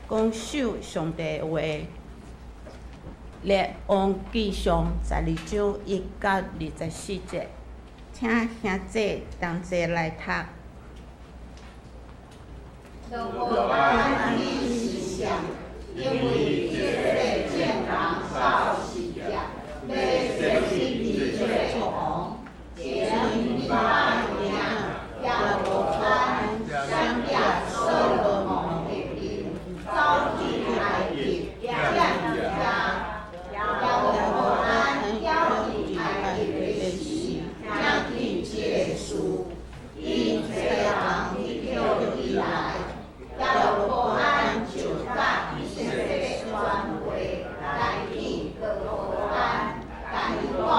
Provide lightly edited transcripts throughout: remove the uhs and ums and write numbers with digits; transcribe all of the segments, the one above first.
講守上帝話。列王紀上12章1到24節，請兄姊同齊來讀。羅波安伊是誰？因為這個眾人鬥時節，欲設立伊做王。前尼巴的囝耶羅波安閃避所羅門的兵，走去埃及，踮遐。耶羅波安調去埃及的時，聽見這个事，伊揣人去叫伊來。耶羅波安就佮以色列全會來見羅波安，共伊講：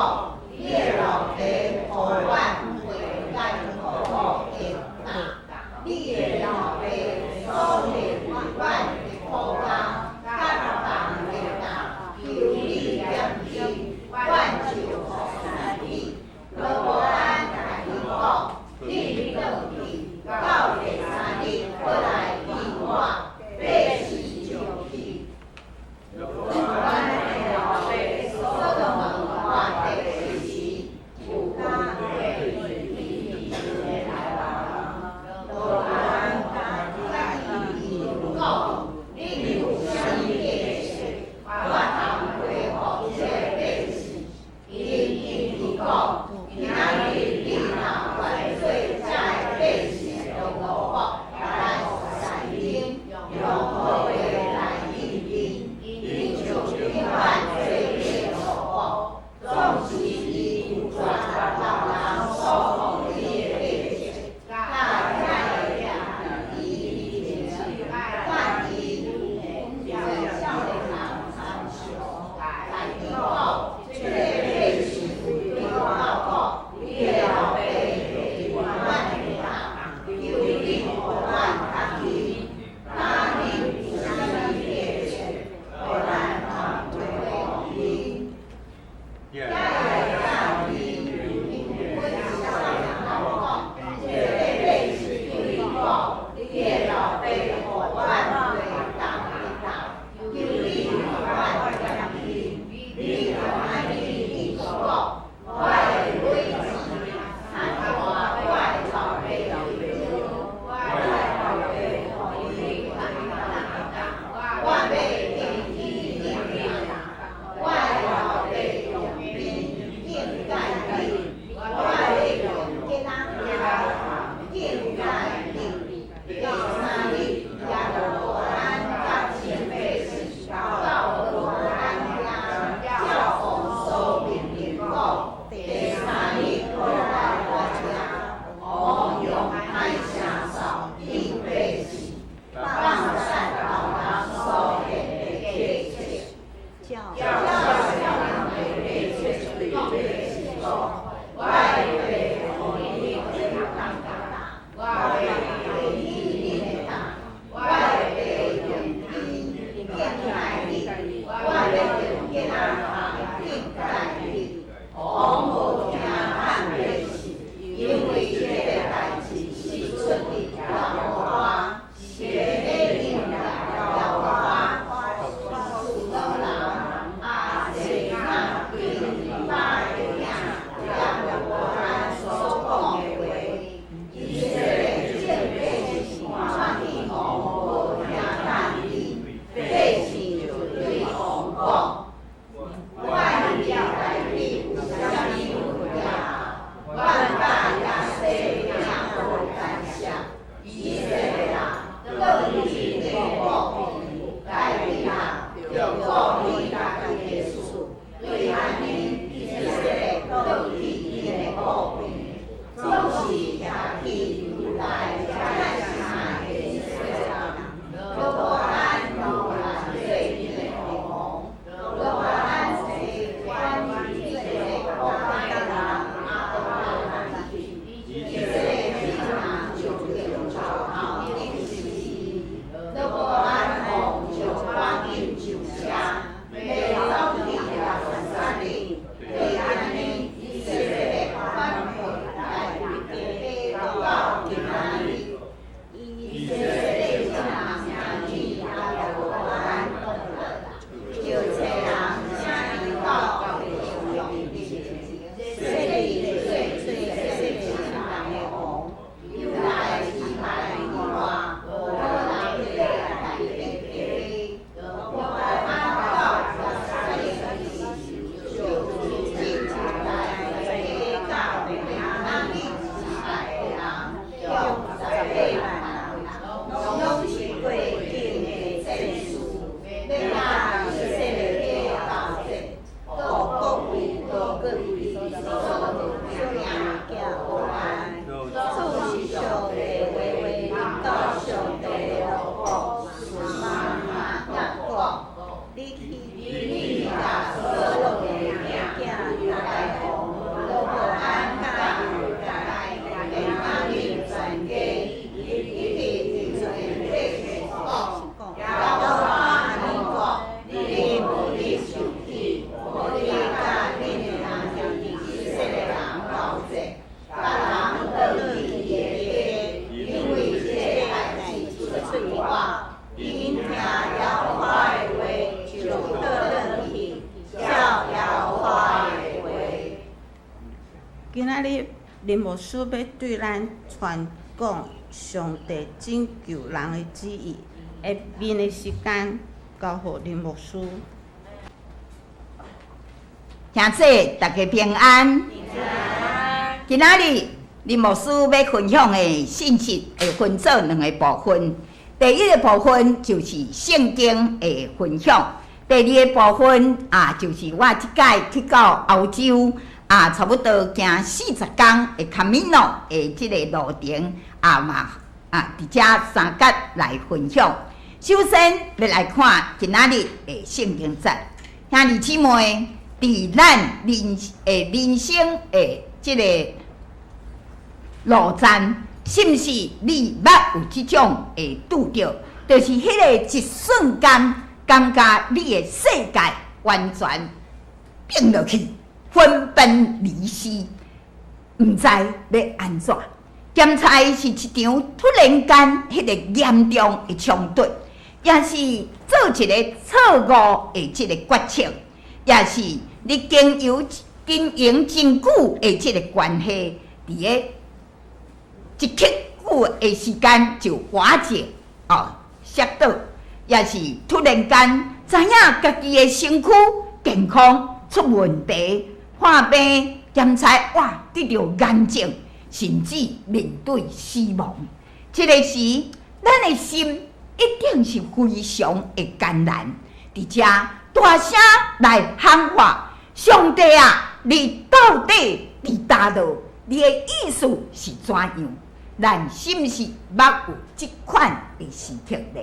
林牧師欲對咱傳講上帝拯救人的旨意。下面的時間交予林牧師。兄弟，大家平安。今仔日林牧師欲分享的信息會分做兩个部分。第一个部分就是聖經的分享，第二个部分啊，就是我這擺去到歐洲啊，差不多行40工的 Camino 的這个路程啊嘛啊，佇遮三節來分享。首先，欲來看今仔日的聖經節，兄弟姊妹，佇咱人的人生的這个路程，是毋是你捌有這種會拄著？就是彼个一瞬間，感覺你的世界完全變落去，分崩離析，毋知欲按怎。兼差是一場突然間彼个嚴重的衝突，抑是做一个錯誤的這个決策，抑是你經由經營真久的這个關係，佇个一刻久的時間就瓦解哦，摔倒，抑是突然間知影家己的身軀健康出問題，看病檢查哇得著癌症，甚至面對死亡。這个時，咱的心一定是非常的艱難。佇遮大聲來喊話：上帝啊，你到底佇佗落？你的意思是怎樣？咱是毋是捌有這款的時刻呢？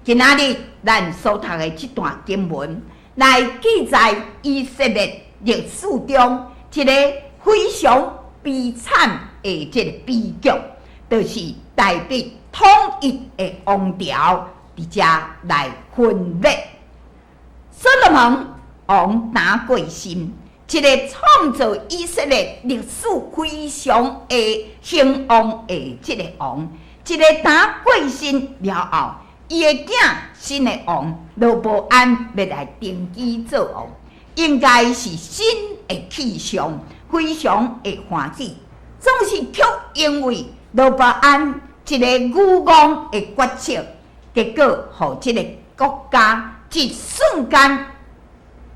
今仔日咱所讀的這段經文，來記載以色列歷史中一個非常悲慘的這個悲劇，就是大衛統一的王朝佇遮來分裂。所羅門王若過身，一個創造以色列歷史非常的興旺的這个王，一个若過身了後，伊的囝新的王羅波安欲來登基做王，應該是新的氣象，非常的歡喜。總是卻因為羅波安一个愚戇的決策，結果予這个國家一瞬間，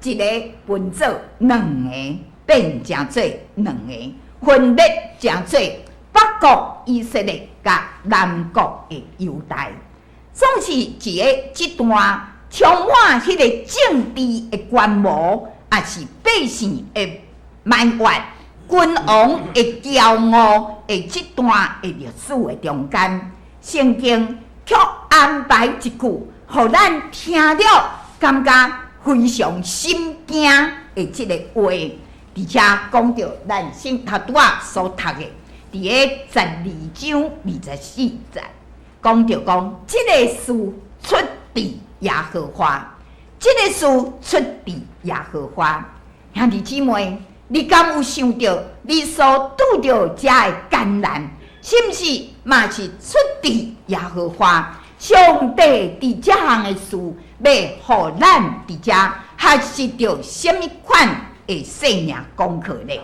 一个分做兩个，變成做兩个，分裂成做北國以色列佮南國的猶大。總是佇个這段充滿彼個政治的權謀，抑是百姓的埋怨、君王的驕傲的這段的歷史的中間，聖經卻安排一句，予咱聽了感覺非常心驚的這个話，而且講著咱先頭拄仔所讀的，佇个12章24節，講著講這个事出佇耶和華，這个事出佇耶和華。兄弟姊妹，你敢有想著你所拄著遮的艱難，是毋是嘛是出佇耶和華？上帝佇這項的事，欲予咱佇遮學習著啥物款的生命功課呢？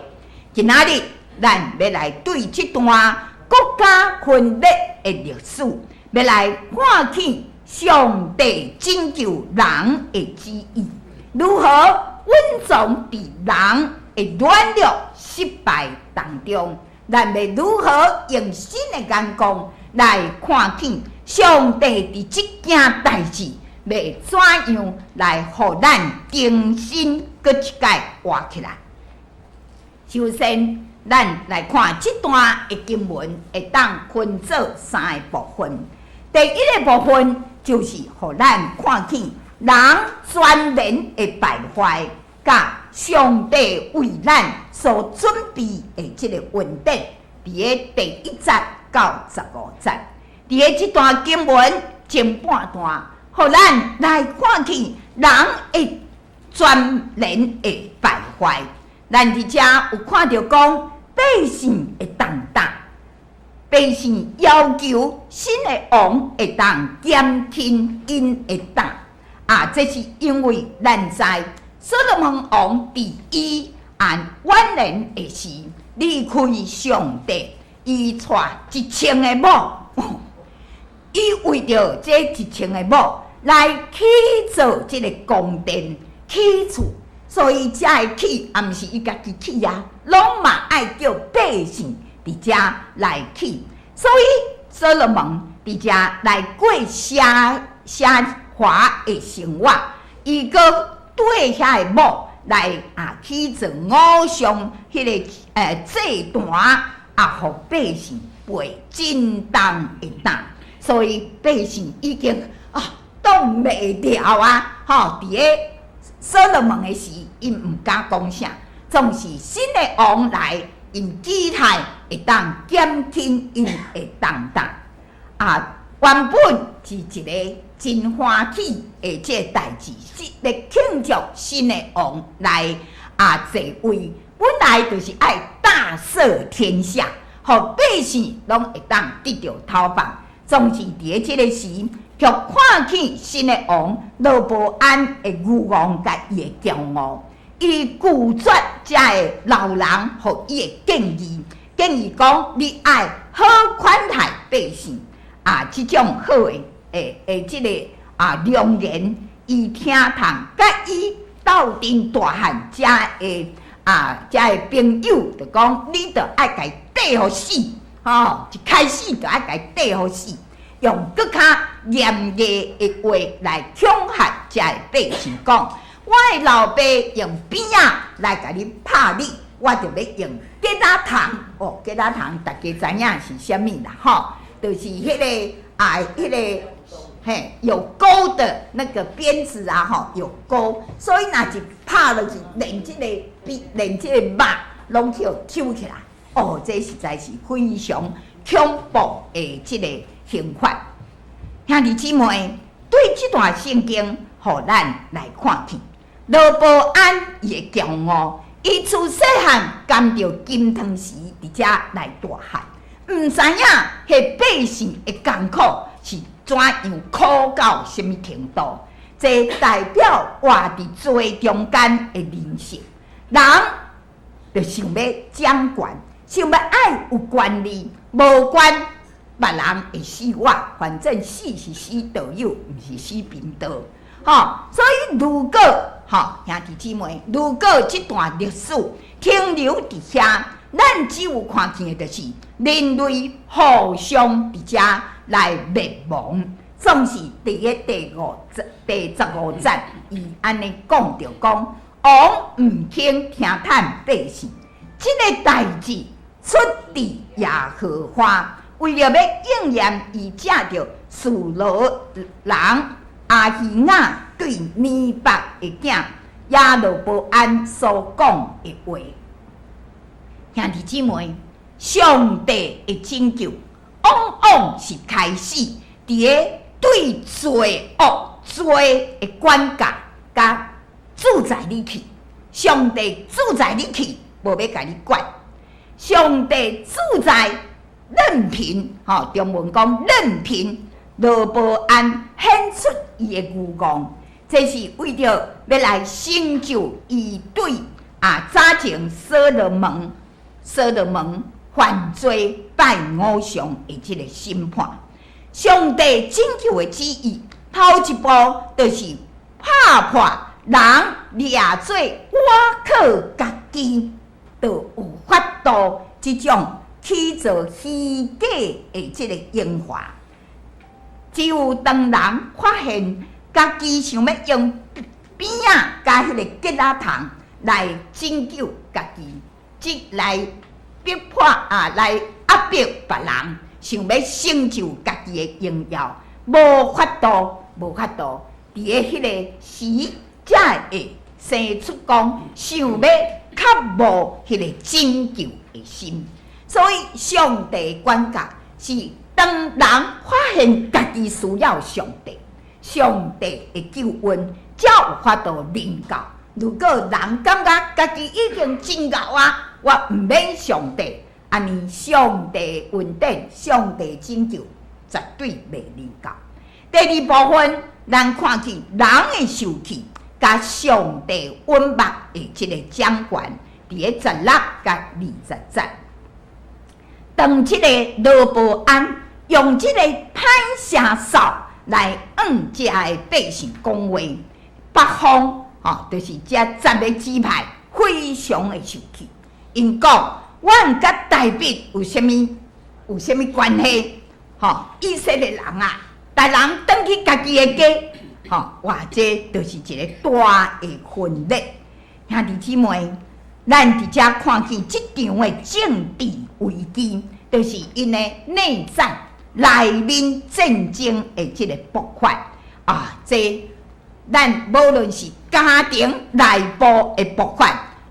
今仔日咱欲來對這段國家分裂的歷史，欲來看見上帝拯救人的旨意，如何隱藏佇人的軟弱失敗當中，咱欲如何用新的眼光來看見上帝佇這件代誌欲怎樣來予咱重新閣一擺活起來？首先，咱來看這段的經文，會當分做三个部分。第一个部分就是予咱看見人全然的敗壞，佮上帝為咱所準備的這个恩典，佇个第1節到15節。佇个這段經文前半段，予咱來看見人的全然的敗壞。咱佇遮有看著講百姓的重擔，百姓要求新的王會當減輕𪜶的擔。啊，這是因為咱知所羅門王佇伊啊晚年的時，離開上帝，伊娶一千个某，伊為著這一千个某來起造這个宮殿、起厝，所以才會起，也毋是伊家己起啊，攏嘛愛叫百姓佇遮來起。所以所羅門佇遮來過奢奢華的生活，伊閣綴遐个某來啊起造偶像彼个祭壇啊，予百姓背真重的擔，所以百姓已經啊擋袂牢啊！吼，佇咧所羅門的時，𪜶毋敢講啥，總是新的王來，𪜶期待會當減輕𪜶的重擔。啊，原本是一个真歡喜的這个代誌，是咧慶祝新的王來啊坐位，本來就是愛大赦天下，予百姓攏會當得著頭放。總是佇咧這个時，卻看見新的王羅波安的愚妄佮伊的驕傲，伊拒絕遮个老人予伊的建議，建議講你愛好款待百姓啊，這種好的的這个啊良言，伊聽通，佮伊鬥陣大漢遮个啊遮个朋友就講，你著愛共伊綴予死，吼，一開始就愛共伊綴予死，用閣較嚴厲的話來恐嚇遮个百姓，講我的老爸用鞭仔來共你拍你，我就欲用結仔筒哦，結仔筒大家知影是啥物啦，吼，就是彼个啊，彼个嘿有鈎的那個鞭子啊，吼，有鈎，所以若一拍落去，連這个鞭，連這個肉攏去予抽起來，哦，這實在是非常恐怖的這个刑罰。兄弟姊妹，對這段聖經，予咱來看見羅波安伊的驕傲，伊自細漢含著金湯匙佇遮來大漢，毋知影彼百姓的艱苦是怎樣苦到啥物程度。這代表活佇罪中間的人生，人就想欲掌權，想欲愛有權利，無管別人會死活，反正死是死道友，毋是死貧道。吼，所以如果吼兄弟姊妹，如果這段歷史停留佇遐，咱只有看見的就是人類互相佇遮來滅亡。總是佇个第15節，伊按呢講著講，王毋肯聽勸百姓，這个代誌出佇耶和華，為著欲應驗伊藉著示羅人亞希雅對尼八的囝耶羅波安所講的話。兄弟姊妹，上帝的拯救往往是開始佇个對罪惡罪的管教，佮自在你去。上帝自在你去，無欲共你管。上帝自在任憑，吼，中文講任憑羅波安顯出伊的愚妄，這是為著欲來成就伊對啊早前所羅門犯罪拜偶像的這個審判。上帝拯救的旨意，頭一步就是拍破人掠做倚靠家己，就有法度這種起造虛假的這个榮華。只有當人發現家己想欲用鞭仔佮彼个結仔筒來拯救家己，即來逼迫啊，來壓迫別人，想欲成就家己的榮耀，無法度，無法度，佇个彼个時才會生出講想欲渴慕彼个拯救的心。所以上帝管教是當人發現家己需要上帝，上帝的救恩才有法度臨到。如果人感覺家己已經真𠢕啊，我毋免上帝，按呢上帝恩典、上帝拯救絕對袂臨到。第二部分，咱看見人的受氣，佮上帝穩目的這个掌權，佇佇咧16佮20節。當這個羅波安用這個歹聲哨來向遮的百姓講話，北方吼，就是遮十个支派非常的生氣，𪜶講：阮佮大衛有啥物有啥物關係？吼，以色列人啊，逐人轉去家己的家，吼，哇，這就是一個大的分裂。兄弟姊妹，咱佇遮看見這場的政治危機，就是𪜶的內戰、內面戰爭的這个爆發啊！這咱無論是家庭內部的爆發，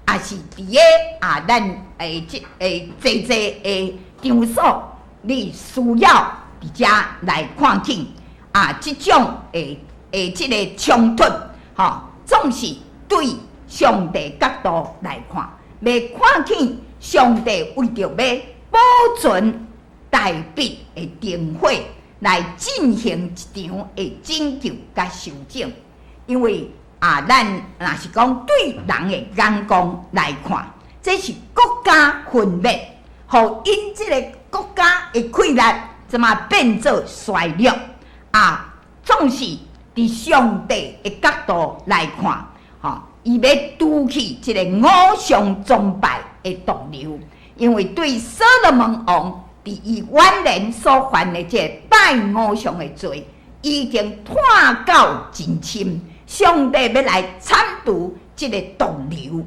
抑是佇咧啊，咱的這的濟濟的場所，你需要佇遮來看見啊，這種的的這个衝突，吼，總是對上帝角度來看，欲看見上帝為著欲保存大衛的燈火，來進行一場的拯救佮修整。因為啊，咱若是講對人的眼光來看，這是國家分裂，予𪜶這个國家的氣力怎麼變做衰弱啊？總是佇上帝的角度來看，吼，伊欲除去這个偶像崇拜的毒瘤，因為對所羅門王佇伊晚年所犯的這个拜偶像的罪，已經湠到真深。上帝欲來鏟除這个毒瘤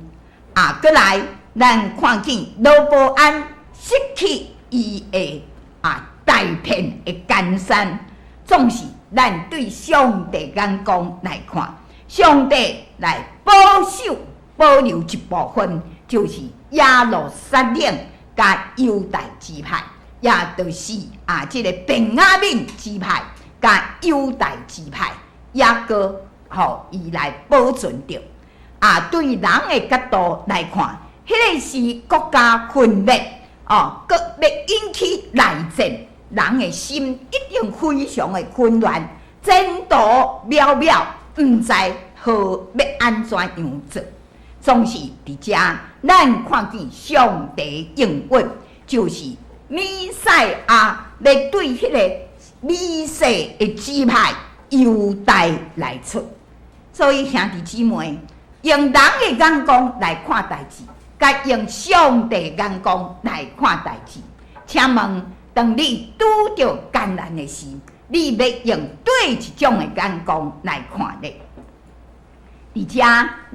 啊！閣來，咱看見羅波安失去伊的啊大片的江山，總是咱對上帝眼光來看，上帝來保守保留一部分，就是耶路撒冷佮猶大支派，也就是啊這个便雅憫支派佮猶大支派，抑閣予伊來保存著。啊，對人的角度來看，彼个是國家分裂，哦，閣欲引起內戰，人的心一定非常的混亂，前途渺渺，毋知何欲按怎樣做。總是佇遮，咱看見上帝應允，就是彌賽亞欲對彼个美細的支派猶大來出。所以兄弟姊妹，用人的眼光來看代誌，佮用上帝眼光來看代誌。請問，當你拄著艱難的時，你欲用佗一種的眼光來看呢？佇遮，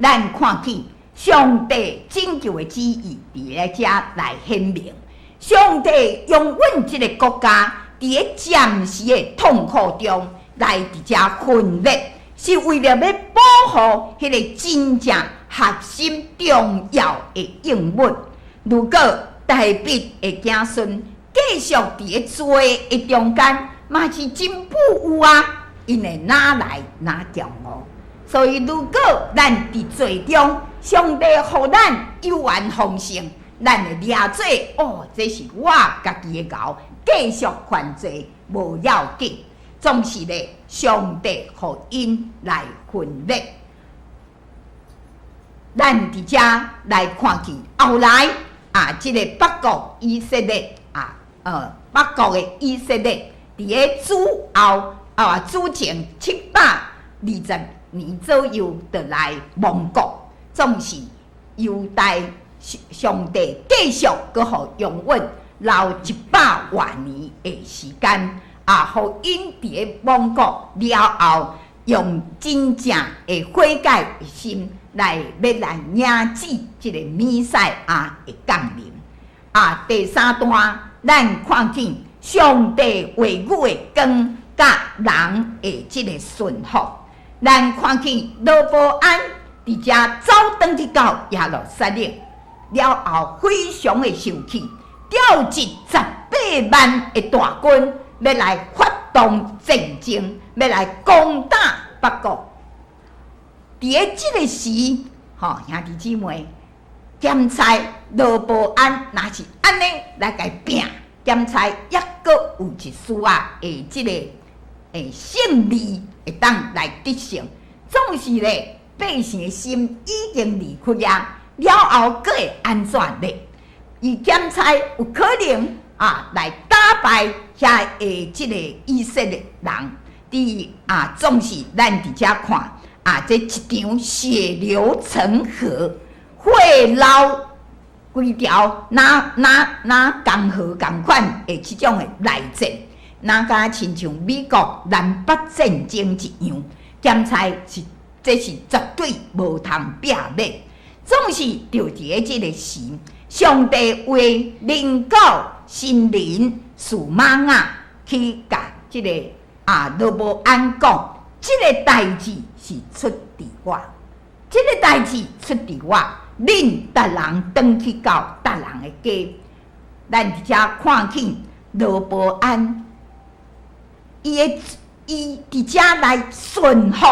咱看見上帝拯救的旨意佇咧遮來顯明。上帝容允這个國家佇咧暫時的痛苦中來佇遮分裂，是為著欲保護彼个真正核心重要的應允。如果大衛的子孫繼續佇咧罪的中間，嘛是真富有啊！𪜶會哪來哪驕傲。所以，如果咱佇罪中，上帝予咱有緣豐盛，咱會掠做哦，這是我家己的𠢕，繼續犯罪無要緊。總是咧，上帝予𪜶來分裂。咱佇遮來看見後來啊，這个北國以色列啊，北國的以色列佇咧主後啊，主前720年左右，就來亡國。總是猶大上帝繼續閣予容允留100外年的時間。啊，予𪜶佇咧亡國了後，用真正的悔改的心來欲來迎接這个彌賽亞的降臨。啊，第三段咱看見上帝話語的光佮人的這个順服。咱看見羅波安佇遮走轉去到耶路撒冷了後，非常的生氣，調集18萬的大軍，欲來發動戰爭，欲來攻打北國。佇咧這个時，吼，兄弟姊妹，檢查羅波安若是按呢來共伊拚，檢查抑閣有一絲仔的這个勝利會當來得勝。總是咧，百姓的心已經離開啊，了後閣會按怎咧？伊檢查有可能啊來打敗遐的這个以色列人。佇啊，總是咱佇遮看啊，這一場血流成河，血流規條，若若若江河仝款的這種的內戰，若敢親像美國南北戰爭一樣，檢查是這是絕對無通避免。總是就佇咧這个時，上帝話臨到神人示瑪雅去共這个啊羅波安講，這个代誌是出佇我，這个代誌出佇我，恁逐人轉去到逐人的家。咱佇遮看見羅波安，伊的伊佇遮來順服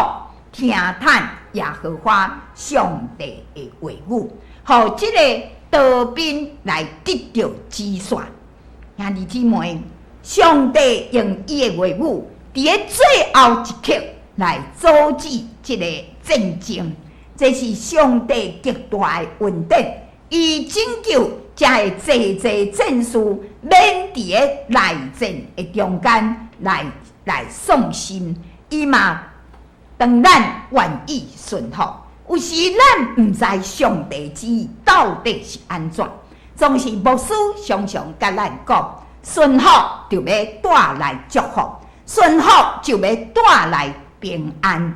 聽趁耶和華上帝的話語，予這个刀兵來得著止紲。兄弟姊妹，上帝用伊的話語，佇咧最後一刻來阻止這个戰爭，這是上帝極大的恩典。伊拯救遮的濟濟戰士，免佇咧內戰的中間來來喪生。伊嘛當咱願意順服，有時咱毋知上帝旨意到底是按怎，總是牧師常常共咱講，順服就欲帶來祝福，順服就欲帶來平安。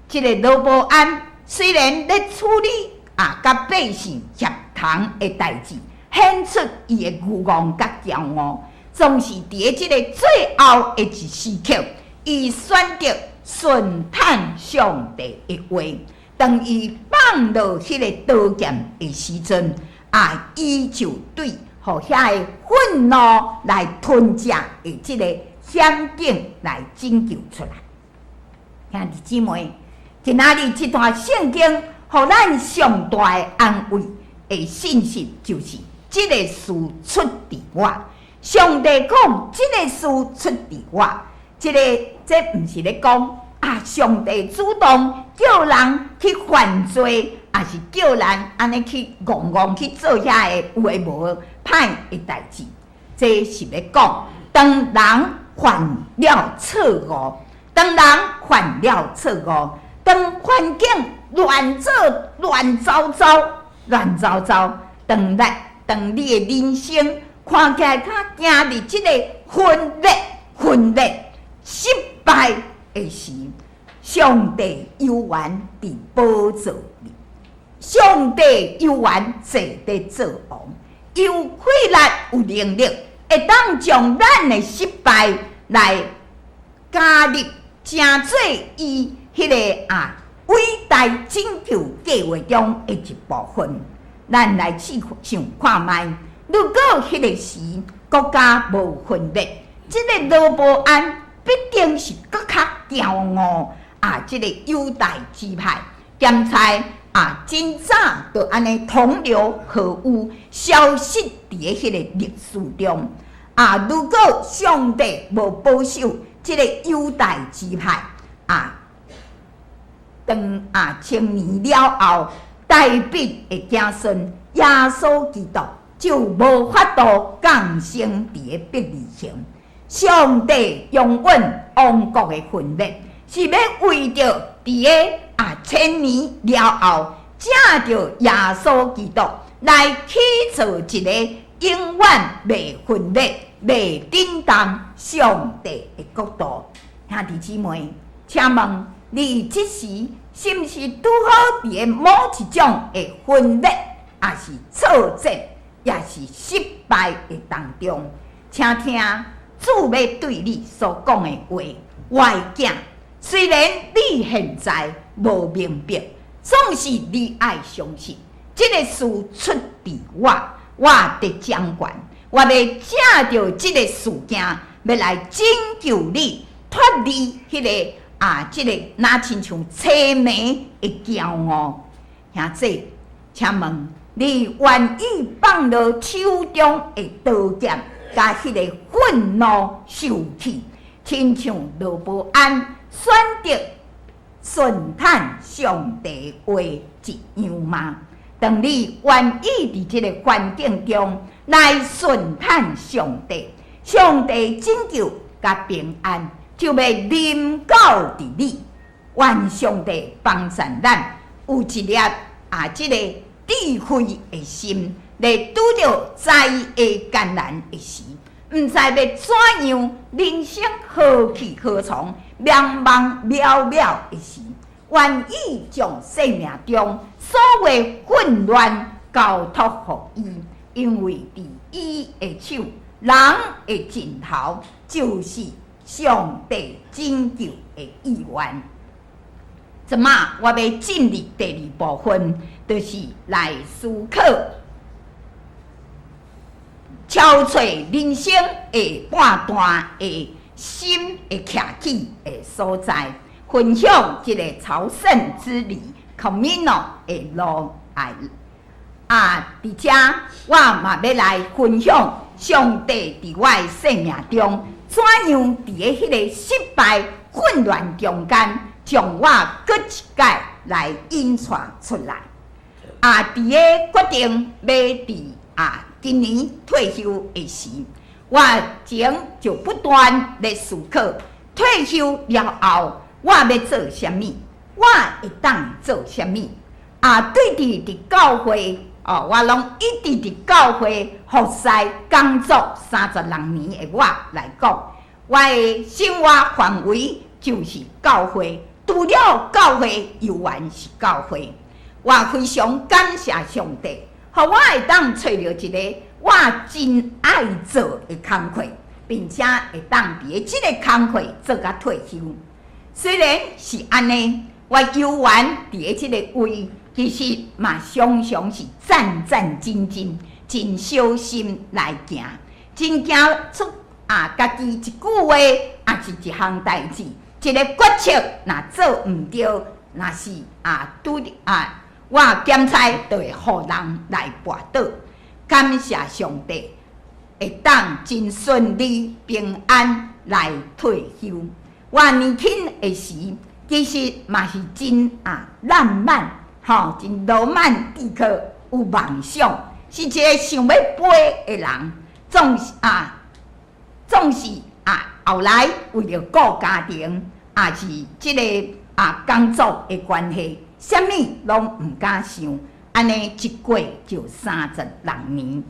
這个羅波安雖然咧處理啊，佮百姓協同的代誌，顯出伊的愚戇佮驕傲，總是佇咧這个最後的一時刻，伊選擇順趁上帝的話。當伊放落彼个刀劍的時陣，啊，伊就對予遐个憤怒來吞食的這个險境來拯救出來。兄弟姊妹，今仔日這段聖經，予咱上大的安慰的信息，就是這个事出佇我。上帝講，這个事出佇我，這个這毋是咧講啊，上帝主動叫人去犯罪，抑是叫人按呢去戇戇去做遐个有的無的歹的代誌。這是欲講，當人犯了錯誤，當人犯了錯誤，當環境亂做亂糟糟、亂糟糟，當咱當你的人生看起來較行佇這个分裂、分裂、失敗的時，上帝猶原佇寶座裡，上帝猶原坐佇做王，伊有氣力、有能力，會當將咱的失敗來加入，成做伊彼个啊偉大拯救計劃中的一部分。咱來試想看覓，如果彼个時國家無分裂，這个羅波安必定是閣較驕傲啊！這个猶大支派兼差啊，真早就按呢同流合污，消失佇咧彼个歷史中。啊，如果上帝無保守這个猶大支派啊，當啊千年了後，大衛的子孫耶穌基督就無法度降生佇咧伯利恆。上帝容忍王國的分裂，是欲為著佇咧啊千年了後，藉著耶穌基督來起造一个永遠袂分裂、袂振動上帝的國度。兄弟姊妹，請問你這時是毋是拄好佇咧某一種的分裂，抑是挫折，抑是失敗的當中？請聽主欲對你所講的話，我的囝，雖然你現在無明白，總是你愛相信，這个事出佇我，我佇掌權，我欲藉著這个事件，欲來拯救你，脫離彼个啊，這个若親像淒迷的驕傲。兄弟，請問你願意放落手中的刀劍，共彼个憤怒受氣，親像羅波安選擇順趁上帝話一樣嗎？當你願意佇這个環境中來順趁上帝，上帝拯救佮平安就欲臨到佇你。願上帝幫助咱有一粒啊，這个智慧的心，來拄著災厄艱難的時，毋知欲怎樣，人生何去何從，茫茫渺渺的時，願意將生命中所有混亂交託予伊，因為佇伊的手，人的盡頭就是上帝拯救的意願。這馬我欲進入第二部分，就是來思考超出人生下半段的心會徛起的所在，分享這個朝聖之旅 Camino 的路來。啊，佇遮我嘛欲來分享上帝佇我的生命中怎樣佇个彼个失敗混亂中間，將我閣一擺來引帶出來。啊，佇个決定欲佇啊今年退休的時，我前就不斷咧思考，退休了後我欲做啥物？我會當做啥物？啊，對佇佇教會哦，我攏一直佇教會服侍工作36年的我來講，我的生活範圍就是教會。除了教會，猶原是教會。我非常感謝上帝，予我會當揣著一个我真愛做的工課，並且會當佇个這个工課做甲退休。雖然是按呢，我猶原佇个這个位，其實嘛常常是戰戰兢兢，真小心來行，真驚出啊家己一句話，抑是一項代誌。一个決策若做毋對，若是啊拄啊，我檢查就會予人來跋倒。感謝上帝，會當真順利平安來退休。我年輕的時，其實嘛是真啊浪漫，吼，真羅曼蒂克，有夢想，是一个想欲飛的人。總是啊，總是啊，後來為著顧家庭，也是這个啊工作的關係，啥物攏毋敢想，按呢一過就36年。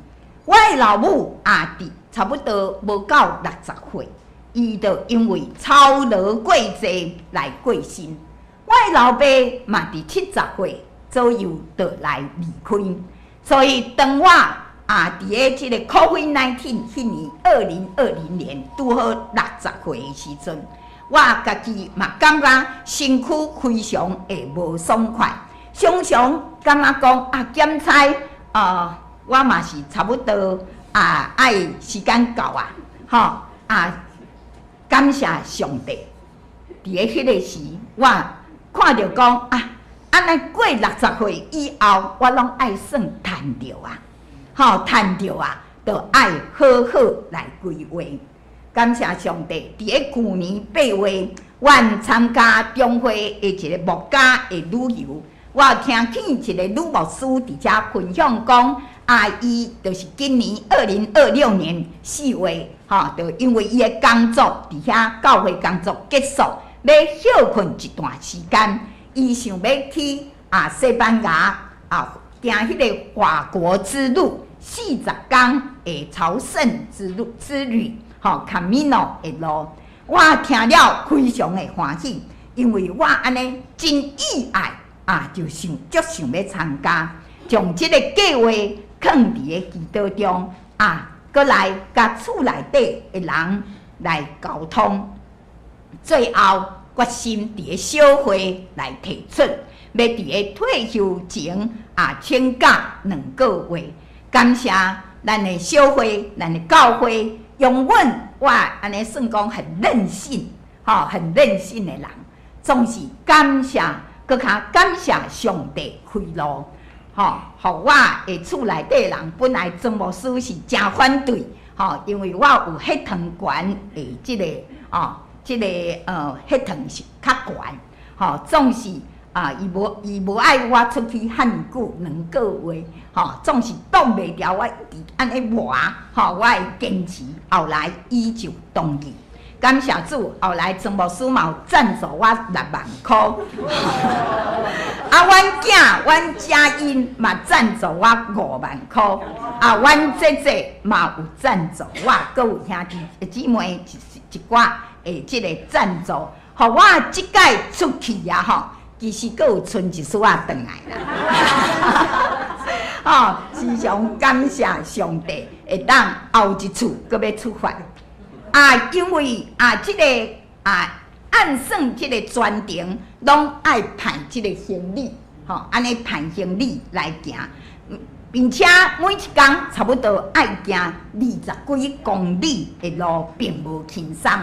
我的老母也佇差不多無夠60歲，伊就因為操勞過濟來過身。我的老爸嘛佇70歲左右就來離開，所以當我啊佇个這个 COVID-19 彼年2020年拄好60歲的時陣，我家己嘛感覺身軀非常的無爽快，常常感覺講啊檢查啊，我嘛是差不多啊愛時間到啊，吼啊感謝上帝，佇个彼个時，我看著講啊，按呢過60歲以後，我攏愛算趁著啊，吼趁著啊，就愛好好來規劃。感謝上帝，佇个舊年8月，阮參加中會的一個牧家的旅遊，我聽見一個女牧師佇遮分享講，啊，伊就是今年2026年4月，吼，就因為伊的工作佇遐教會工作結束，欲歇睏一段時間，伊想欲去啊西班牙啊行彼个法國之路40工的朝聖之路之旅，吼，Camino 的路，我聽了非常的歡喜，因為我按呢真意愛啊，就想足想欲參加，將這个計劃囥佇个祈禱中啊，閣來佮厝內底的人來溝通，最後決心佇个小會來提出，欲佇个退休前啊請假2個月。感謝咱的小會，咱的教會，容阮我按呢算講很任性，吼，很任性的人，總是感謝，閣較感謝上帝開路，吼，予我的厝內底人本來曾牧師是誠反對，吼，因為我有血糖懸的這个，哦，這个血糖是較懸，吼，總是啊，啊，伊無愛我出去遐爾久2個月，吼，總是擋袂牢我一直按呢磨，吼，我會堅持。後來伊就同意，感謝主。後來曾牧師嘛有贊助我6萬箍，啊，阮囝阮佳音嘛贊助我5萬箍，啊，阮姐姐嘛有贊助我，閣有兄弟姊妹一寡的這个贊助，予我這擺出去啊，吼。其實閣有賰一絲仔轉來啦，吼！時常感謝上帝，會當後一次閣欲出發。啊，因為啊，這个啊，按算這个全程攏愛派這个行李，吼，按呢派行李來行，並且每一工差不多愛行20幾公里的路，並無輕鬆。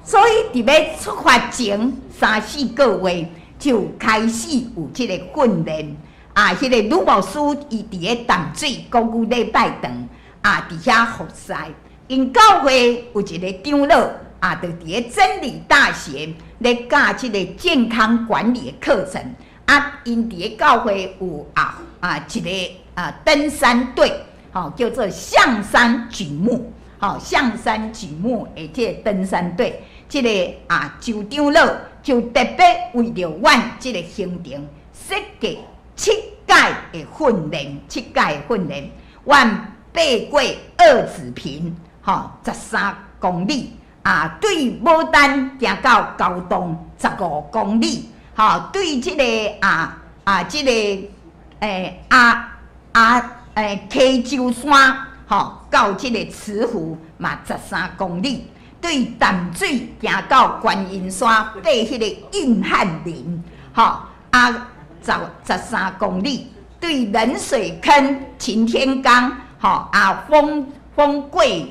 所以佇欲出發前三四個月，就開始有這個訓練啊！彼个呂牧師伊佇咧淡水國語禮拜堂啊，佇遐服侍。𪜶教會有一個長老啊，就佇咧真理大學咧教這個健康管理的課程啊。𪜶佇咧教會有一个登山隊，吼，叫做象山舉目，吼，象山舉目的這个登山隊，這个周長老就特別為著阮這个行程設計七擺的訓練，七擺的訓練，阮爬過二子坪，吼，13公里，啊，對牡丹行到高洞15公里，吼，對這个這个溪州山，吼，到這个慈湖嘛13公里。對淡水行到觀音山，爬彼个硬漢林，吼啊，13公里。對冷水坑擎天崗，吼啊，風櫃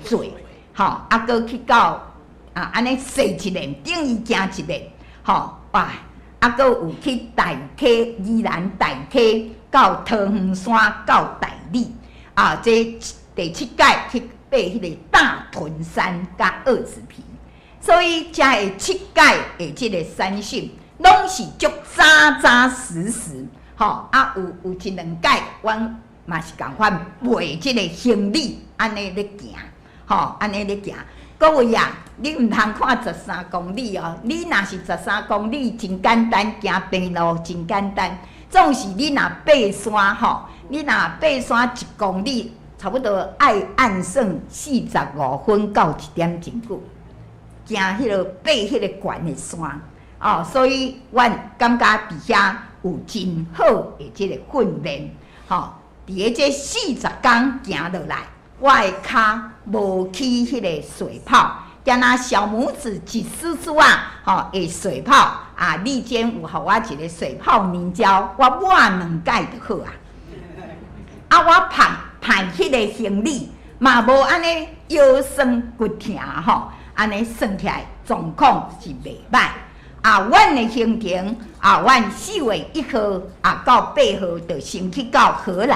嘴，吼啊，閣去到啊，按呢踅一輪，等於行一輪，吼哇，啊，閣有去大溪，宜蘭大溪到桃園山到大里，啊，這第七擺去爬彼个大屯山佮二子坪，所以遮的七擺的這个山訓，攏是足紮紮實實，吼啊有一兩擺，阮嘛是仝款背這个行李，按呢咧行，吼按呢咧行。各位啊，你毋通看十三公里哦，你若是十三公里真簡單，行平路真簡單。總是你若爬山吼，你若爬山1公里，差不多愛按算45分到一點鐘久，行彼个爬彼个懸的山哦，所以阮感覺佇遐有真好的這个訓練，吼，佇咧這40工行落來，我的跤無起彼个水泡，敢若小拇指一絲絲啊，吼會水泡啊！麗娟有予我一个水泡凝膠，我抹兩擺就好啊。啊，我捧捧彼个行李嘛無按呢腰酸骨疼吼，按呢算起來狀況是袂䆀。啊，阮的行程啊，阮4月1號啊到8號就先去到荷蘭，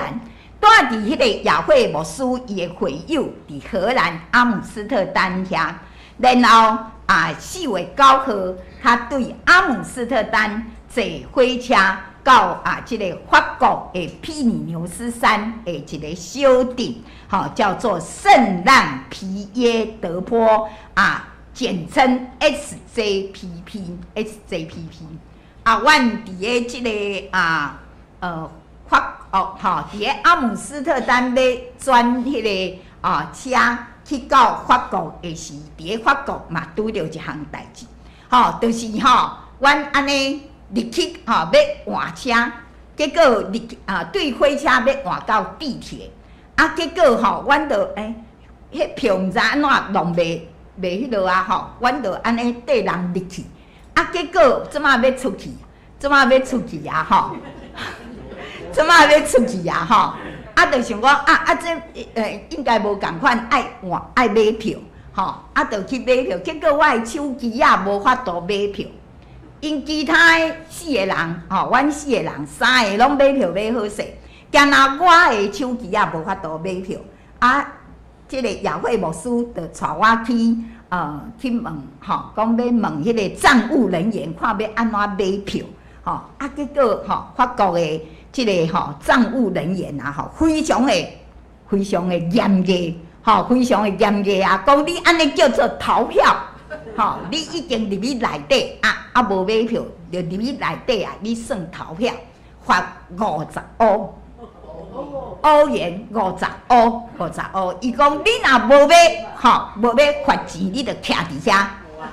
蹛佇彼个雅慧牧師伊的會友佇荷蘭阿姆斯特丹遐，然後啊4月9號，他對阿姆斯特丹坐火車到啊這个法國的庇里牛斯山的一个小鎮，吼，叫做聖讓皮耶德波啊，簡稱 SJPP，SJPP。啊，阮佇咧這个啊，法哦，吼，佇咧阿姆斯特丹欲轉彼个車去到法國的時，佇咧法國嘛拄著一項代誌，吼，就是吼，阮按呢入去吼，欲換車，結果入去啊，對火車欲換到地鐵，啊，結果吼，阮就彼票毋知按怎弄袂彼落啊吼，阮就按呢綴人入去，啊，結果這馬欲出去，這馬欲出去啊吼，這馬欲出去啊吼，啊，就想講啊啊，這應該無仝款，愛換愛買票，吼，啊，就去買票，結果我的手機仔無法度買票，𪜶其他的四个人，吼，阮四个人三个攏買票買好勢，干焦我的手機仔無法度買票，啊，這个雅慧牧師就帶我去問，吼，講欲問彼个站務人員，看欲按怎買票，吼，吼，啊，結果吼，法國的這个吼帳務人員啊，吼，非常的非常的嚴格，吼，非常的嚴格啊，講你按呢叫做逃票，吼，你已經入去內底啊，啊無買票就入去內底啊，你算逃票，罰50歐。歐元五十歐，五十歐。伊講你若無買，吼，無買罰錢，你就徛佇遐，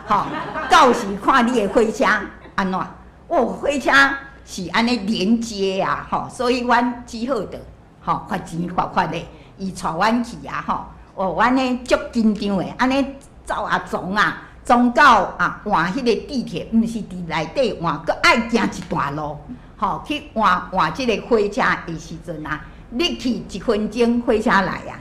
吼，到時看你的火車按怎？哦，火車是按呢連接啊，吼，所以阮只好著，吼，罰錢罰罰的，伊帶阮去啊，吼，哦，阮呢足緊張的，按呢走啊撞啊，撞到啊換彼個地鐵，毋是佇內底換，閣愛行一段路，吼，去換換這个火車的時陣啊。入去一分鐘，火車來啊！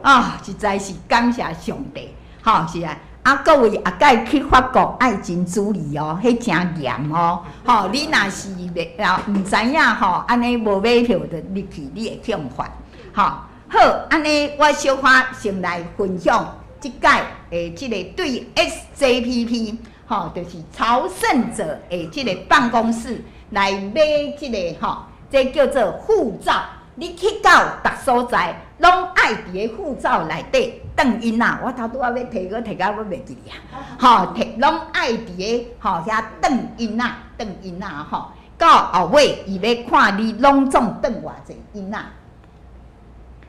啊，實在是感謝上帝，吼，是啊！啊，各位下擺去法國愛真注意哦，彼誠嚴哦，吼，你若是袂啊，毋知影吼，按呢無買票就入去，你會去予罰，吼。好，按呢我小可先來分享這擺的這个對 SJPP，吼，就是朝聖者的這个辦公室來買這个吼，這叫做護照。你去到逐所在，攏愛佇个護照內底轉印仔。我頭拄仔欲提，閣提甲我袂記哩啊！吼，提攏愛佇个吼遐轉印仔，轉印仔吼。到後尾，伊欲看你攏總轉偌濟印仔。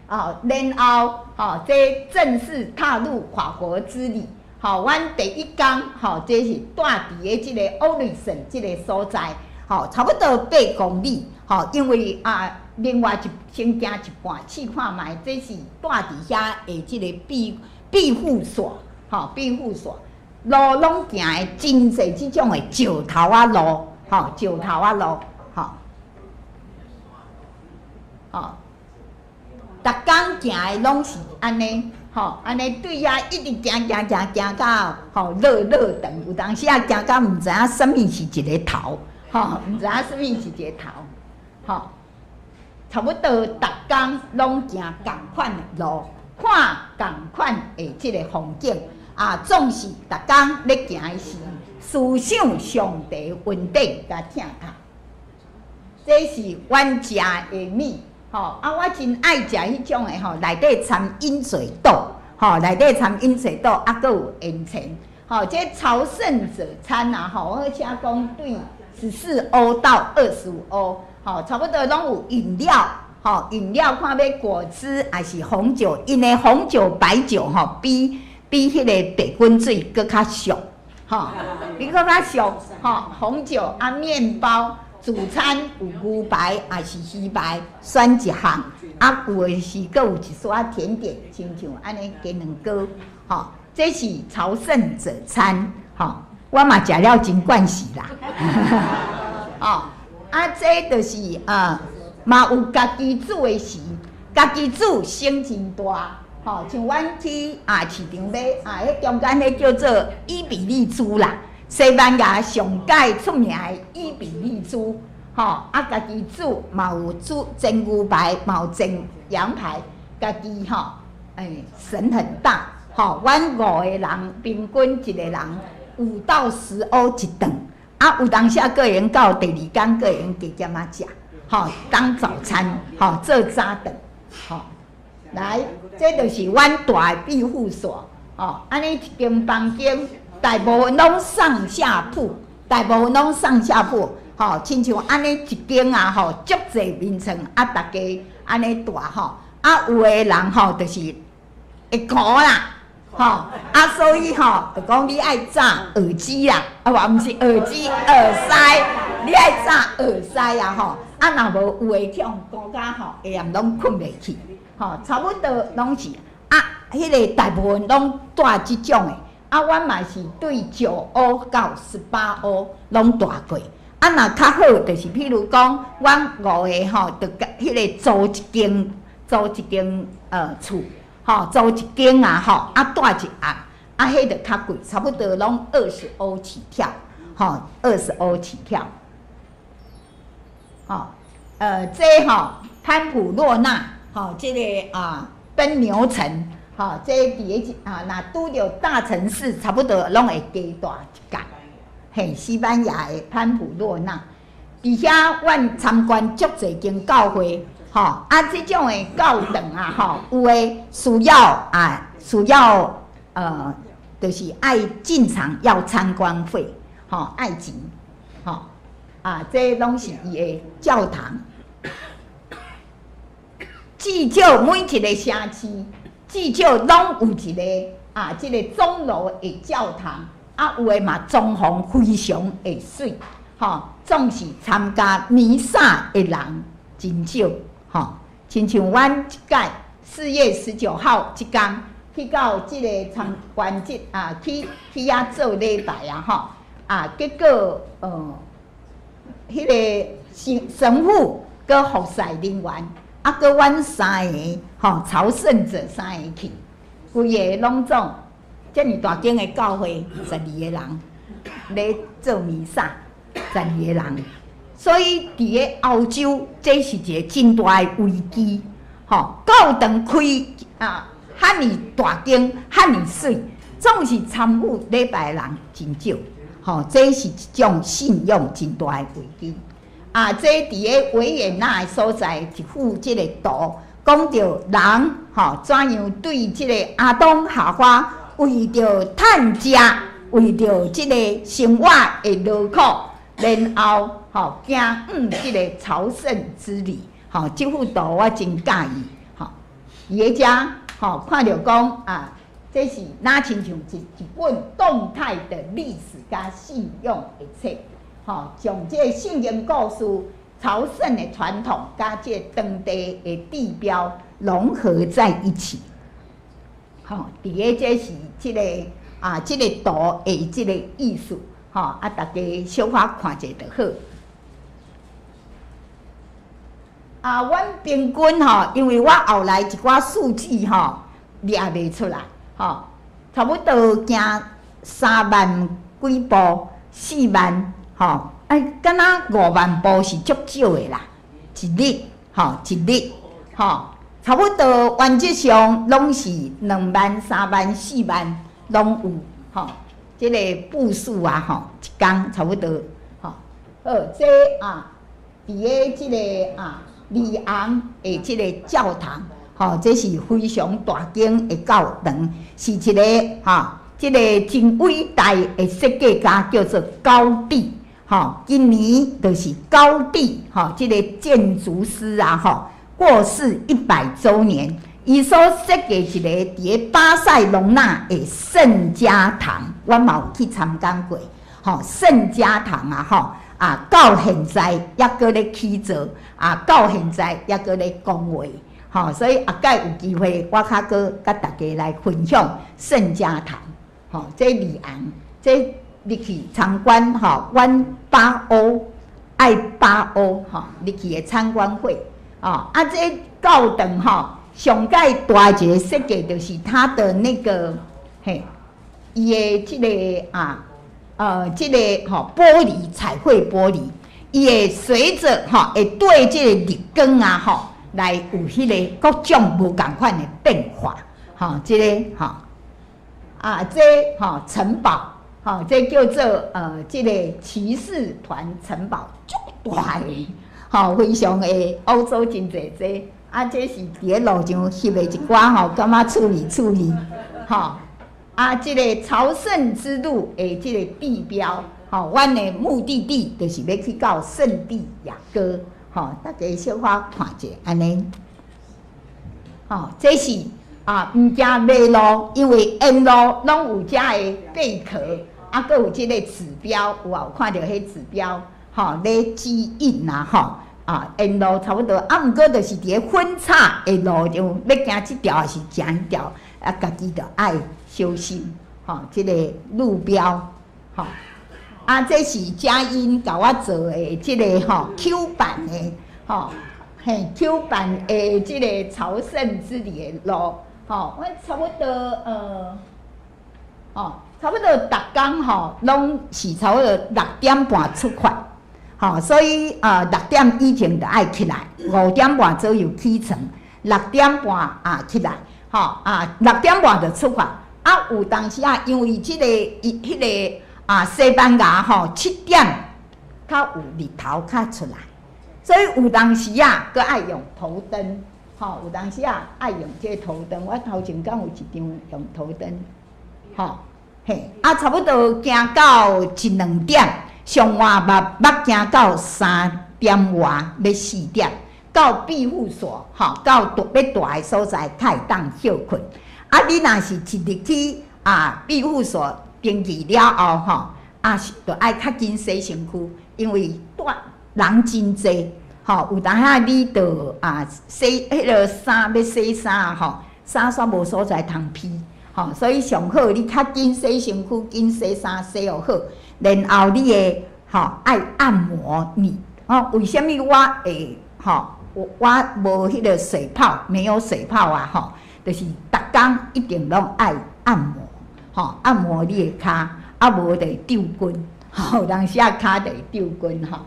哦，然後吼，這正式踏入法國之旅。吼，阮第一工吼，這是蹛佇个這个歐里森這个所在，吼，差不多8公里。吼，因為啊。另外一先行一半試看覓，這是蹛佇遐的這个庇護所，吼，庇護所路攏行的真濟這種的石頭仔路，吼，石頭仔路，吼，吼，逐工行的攏是按呢，吼，按呢對遐一直行行行行到吼落落長，有當時啊行到毋知影啥物是一个頭，吼，毋知影啥物是一個頭，吼。差不多逐工攏行仝款的路，看仝款的這个風景啊，總是逐工咧行的時，思想上帝恩典佮疼痛。這是阮食的物，吼啊！我真愛食彼種的吼，內底摻鷹嘴豆，吼，內底摻鷹嘴豆，啊，閣有煙腸，吼，這朝聖者餐啊，吼，我聽講對14歐到25歐。吼，差不多攏有飲料，吼，飲料看欲果汁抑是紅酒，𪜶的紅酒、白酒吼，比彼彼个白滾水閣較俗，吼，比閣較俗，吼，紅酒啊，麵包，主餐有牛排抑是魚排，選一項，啊，有的是閣有一撮甜點，親像按呢雞卵糕，吼，這是朝聖者餐，吼，我嘛食了真慣勢啦，哦。啊，這就是啊，嘛有家己煮的時，家己煮省真大，吼，像阮去啊市場買啊，彼中間彼叫做伊比利豬啦，西班牙上蓋出名的伊比利豬，吼，啊，家己煮嘛有煮煎牛排，嘛有煎羊排，家己吼，欸，省很大，吼，阮五個人平均一個人5到10歐一頓。啊，有當時閣會用到第二工，閣會用加減仔食，吼，當早餐，吼，做早頓，吼。來，這就是阮蹛的庇護所，吼，按呢一間房間，大部分攏上下鋪，大部分攏上下鋪，吼，親像按呢一間啊，吼，足濟眠床，啊，逐家按呢蹛吼，啊，有的人吼，就是會哭啦。吼，啊，所以吼，就講你愛紮耳機啦，啊，毋是耳機，耳塞，你愛紮耳塞啊，吼，啊，若無有的去予孤甲吼，會暗攏睏袂去，吼，差不多攏是啊，彼个大部分攏蹛這種的，啊，阮嘛是對9歐到18歐攏蹛過，啊，若較好就是譬如講，阮五個吼，就共彼个租一間，租一間厝。吼，租一間啊，吼，啊，蹛一暗，啊，彼就較貴，差不多攏20歐起跳，吼，二十歐起跳。吼，這吼潘普洛納，吼，這个啊奔牛城，吼，這佇个啊，若拄著大城市，差不多攏會加蹛一工。嘿，西班牙的潘普洛納，佇遐阮參觀足濟間教會，吼，啊，這種的教堂啊，吼，有的需要啊，需要就是愛進場要參觀費，吼，愛錢，吼，啊，這攏是伊的教堂。至少每一个城市，至少攏有一個啊，這個鐘樓的教堂，啊，有的嘛裝潢非常的媠，吼，總是參加彌撒的人真少，吼，親像阮這屆4月19號這工去到這個參觀節啊，去遐做禮拜啊，吼，啊，結果彼个神父閣服侍人員，啊，閣阮三個吼朝聖者三个去，規个攏總遮爾大間的教會，12個人咧做彌撒，12個人，所以佇咧歐洲，這是一個真大的危機，吼，教堂開啊，遐爾大間，遐爾媠，總是參與禮拜的人真少，吼，這是一種信仰真大的危機。啊，這佇咧維也納的所在一幅這个圖，講著人吼怎樣對這个亞當夏娃為著趁食，為著這个生活的勞苦，然後吼行往這个朝聖之旅。吼，這幅圖我真佮意。吼，佇咧遮吼看著講啊，這是若親像一本動態的歷史佮信仰的冊。吼，將這個聖經故事、朝聖的傳統，佮這個當地的地標融合在一起。吼，佇咧這是這个啊，這個圖的這個意思。吼，啊，大家小可看者就好。啊，阮平均吼，因為我後來一寡數據吼掠袂出來，吼，差不多行3萬幾步，4萬。吼，哎，敢若5萬步是足少的啦，一日，吼，一日，吼，差不多原則上攏是2萬、3萬、4萬攏有，吼，這個步數啊，吼，一工差不多，吼，好，這啊，佇咧這个啊，里昂的這个教堂，吼，這是非常大間的教堂，是一个吼，這個真偉大的設計家叫做高第。吼，今年就是高第吼，這个建築師啊，吼，過世100週年，伊所設計一個佇咧巴塞隆納的聖家堂，我嘛有去參觀過。吼，聖家堂啊，吼啊，到現在猶閣咧起造，啊，到現在猶閣咧講話。吼，所以後擺有機會，我較閣佮大家來分享聖家堂。吼，這里昂，這入去參觀吼，阮巴歐愛巴歐吼入去的參觀會，哦，啊，這教堂吼，上蓋大一个設計就是它的那個嘿，伊的這个啊，這个吼玻璃彩繪玻璃，伊會隨著吼會對這个日光啊吼來有彼个各種無仝款的變化，吼，這个吼啊，這吼城堡。吼，這叫做這个騎士團城堡，足大个，吼，非常的歐洲真濟這，啊，這是佇咧路上翕的一寡吼，感覺趣味趣味，吼，啊，這个朝聖之路的這个地標，吼，阮的目的地就是欲去到聖地亞哥，吼，大家小可看者按呢，吼，這是啊，毋驚迷路，因為沿路攏有遮的貝殼。啊，閣有這个指標，有啊，有看著彼指標，吼，咧指引啊，吼，啊，沿路差不多，啊，毋過就是佇咧分岔的路上，欲行這條抑是行彼條，啊，家己著愛小心，吼，這个路標，吼，啊，這是佳音共我做的這个吼 Q 版的，吼，嘿，Q 版的這个朝聖之旅的路，吼，阮差不多，吼。差不多逐工吼，攏是差不多6點半出發，吼，所以啊6點以前就愛起來，5點半左右起床，六點半啊起來，吼啊6點半就出發。啊有當時啊，因為這个伊彼个啊西班牙吼7點較有日頭較出來。所以有當時啊，閣愛用頭燈，吼，有當時啊愛用這個頭燈。我頭前敢有一張用頭燈，吼，嘿，啊，差不多行到一兩點，上晏嘛捌行到3點外，欲4點，到庇護所，吼，到蹛欲蹛的所在，較會當歇睏。啊，你若是一入去啊，庇護所登記了後，吼，啊，著愛較緊洗身軀，因為蹛人真濟，吼，有當下你著啊洗彼个衫，欲洗衫吼，衫煞無所在通披，吼，所以上好你較緊洗身軀，緊洗衫洗予好，然後你會吼愛按摩你，吼，為啥物我會吼我無彼个水泡，沒有水泡啊，吼，就是逐工一定攏愛按摩，吼，按摩你的跤，啊無就會抽筋，吼，有當時啊跤就會抽筋吼。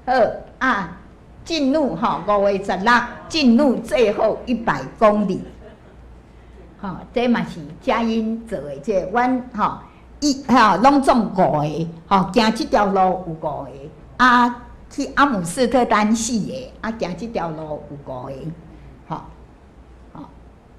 好啊，進入吼5月16，進入最後100公里，吼，這嘛是佳音做的這個，阮吼伊吼攏總五個，吼行這條路有五個，啊去阿姆斯特丹四個，啊行這條路有五個，吼，吼，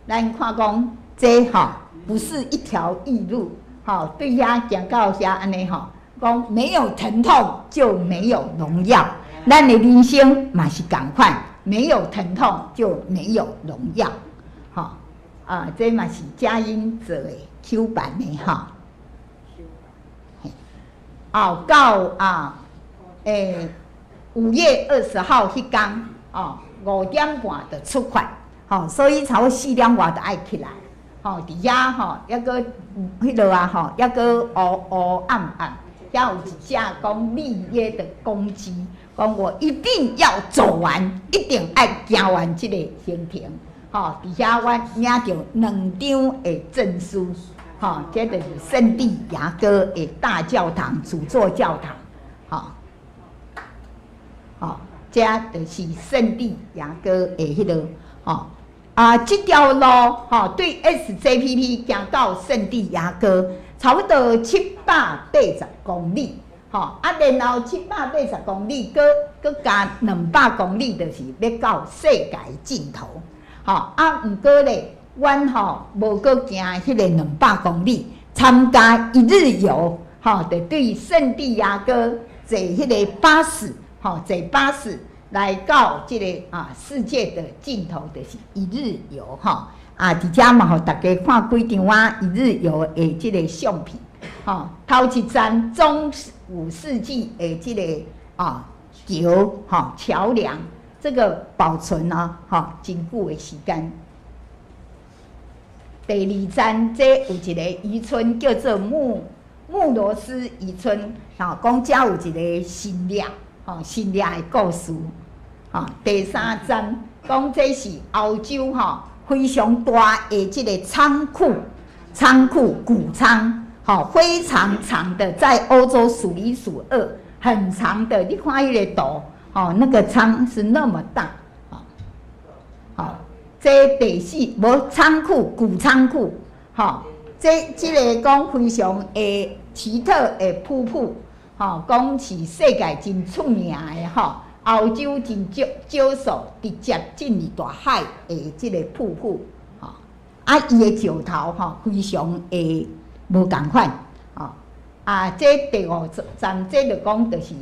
咱看講這吼不是一條易路，吼對遐行到遐按呢吼，講沒有疼痛就沒有榮耀。咱的人生嘛是仝款，沒有疼痛就沒有榮耀，吼啊，這嘛是佳音做的 Q 版的吼。哦，到啊，5月20號彼工，哦，5點半就出發，吼，所以差不多4點外就愛起來，吼，佇遐吼，抑閣彼落啊，吼，抑閣烏烏暗暗，遐有一隻講立約的公雞。講我一定要走完，一定愛行完這個行程，吼！佇遐我領著兩張的證書，吼，這就是聖地亞哥的大教堂，主座教堂，吼，吼，這就是聖地亞哥的彼個，吼啊，這條路，吼，對 SJPP 行到聖地亞哥，差不多780公里。吼，啊，然後780公里，閣閣加200公里，就是欲到世界盡頭。吼，啊，毋過咧，阮吼無閣行彼個兩百公里，參加一日遊，吼，就對聖地亞哥坐彼個巴士，吼，坐巴士來到這個啊世界的盡頭，就是一日遊，吼。啊，佇遮嘛，予大家看幾張我一日遊的這個相片。吼，頭一站中古世紀的這個啊橋，吼橋梁，這個保存啊，吼真久的時間。第二站，這有一個漁村叫做穆羅斯漁村，吼，講遮有一個神掠，吼神掠的故事。吼，第三站講這是歐洲吼非常大的這個倉庫，倉庫穀倉。吼，非常長的，在歐洲數一數二，很長的。你看彼个圖，吼，那個倉是那麼大，吼，好，這第四無倉庫，穀倉庫，吼，這這个講非常的奇特的瀑布，吼，講是世界真出名的，吼，歐洲真少少數直接進入大海的這个瀑布，吼，啊，伊的石頭吼，非常的無仝款，吼啊！這第五站，這就講就是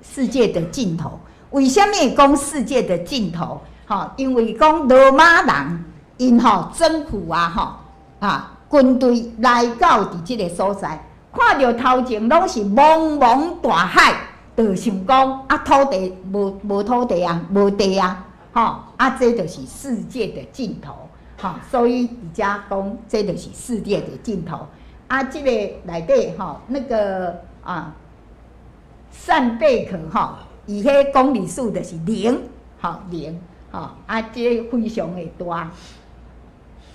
世界的盡頭。為啥物會講世界的盡頭？吼，因為講羅馬人𪜶吼征服啊，吼啊軍隊來到佇這個所在，看著頭前攏是茫茫大海，就想講啊土地無無土地啊，無地啊，吼啊這就是世界的盡頭，吼，所以佇遮講這就是世界的盡頭。啊，這個內底吼，那個啊，扇貝殼吼，伊彼公里數就是零，吼零，吼啊，這非常的大。